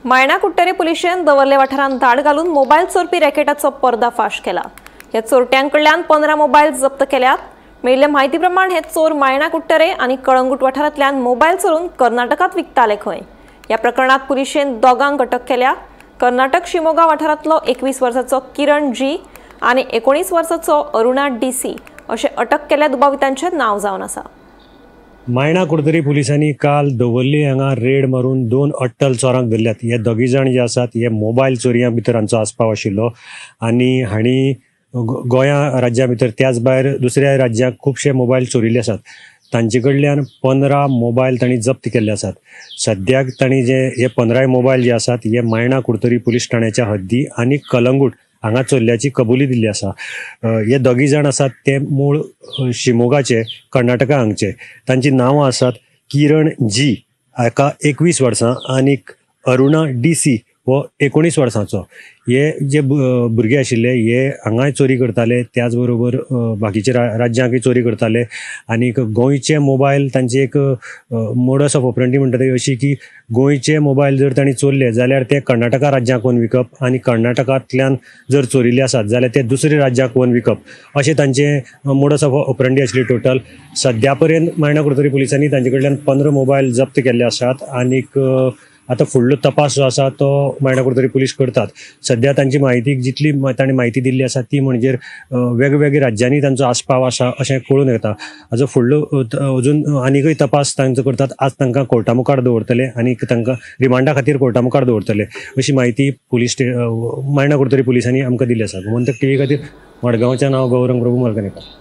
मायणा कुडटरे पुलिशेन दवर्ले वाठारांत धाड घालून मोबायल चोरपी रॅकेटाचो पर्दाफाश केला। ह्या चोरट्यांकडल्यान 15 मोबायल जप्त केल्यात। मेळिल्ले म्हायती प्रमाण हे चोर मायणा कुडटरे आनी कळंगूट वाठारांतल्यान मोबायल चोरून कर्नाटकांत विकताले खंय। ह्या प्रकरणात पुलिशेन दोगांक अटक केल्या। कर्नाटक शिमोगा वाठारांतलो 21 वर्साचो किरण जी आनी 19 वर्साचो अरुणा डीसी अशें अटक केल्ल्या दुबावितांचें नांव जावन आसा। मायणा कुडतरी पुलिसांनी काल दवर्ली हांगा रेड मारून 2 अट्टल चोरांक धरल्यात। हे दोगी जाण जे आसात हे मोबायल चोरयां भितर हांचो आस्पाव आशिल्लो आनी हांणी गोंया राज्या भितर त्याच भायर दुसऱ्या राज्यांक खुबशे मोबायल चोरिल्ले आसात। तांचे कडल्यान 15 मोबायल तांणी जप्त केल्ले आसात। सद्याक तांणी जे हे 15 मोबायल जे आसात हे मायणा कुडतरी पुलीस ठाण्याच्या हद्दी आनी कलंगूट हांगा चोरल्याची कबुली दिल्ली आसा। हे दोगी जाण आसात ते मूळ शिमोगाचे, कर्नाटका हांगचे। तांची नांवां आसात किरण जी हाका 21 वर्सां आनी अरुणा डीसी हो 19 वर्सांचो। हे जे भुरगे आशिल्ले हे हांगाय चोरी करताले, त्याच बरोबर बाकीचे राज्यांकय चोरी करताले आनी गोंयचे मोबायल तांची एक मोडस ऑफ ऑपरेंटी म्हणटा ती अशी की गोंयचे मोबायल जर तांणी चोरले जाल्यार ते कर्नाटका राज्यांक वचून विकप आनी कर्नाटकांतल्यान जर चोरिल्ले आसात जाल्यार ते दुसऱ्या राज्यांक वचून विकप अशें तांचे मोडस ऑफ ऑपरेंटी आशिल्ली टोटल। सद्या पर्यंत मायणा कुडतरी पुलिसांनी तांचे कडल्यान 15 मोबायल जप्त केल्ले आसात आनीक आता फुडलो तपास जो आसा तो मायणा कुडतरी पुलीस करतात। सद्या तांची म्हायती जितली तांणी म्हायती दिल्ली आसा ती म्हणजे वेगवेगळ्या राज्यांनी तांचो आस्पाव आसा अशें कळून येता। हाजो फुडलो अजून आनीकय तपास तांचो करतात। आज तांकां कोर्टा मुखार दवरतले आनी तांकां रिमांडा खातीर कोर्टा मुखार दवरतले अशी म्हायती पुलीस मायणा कुडतरी पुलिसांनी आमकां दिल्ली आसा। गोमंतक टीव्ही खातीर मडगांवच्यान हांव गौरंग प्रभू मलकनेकर।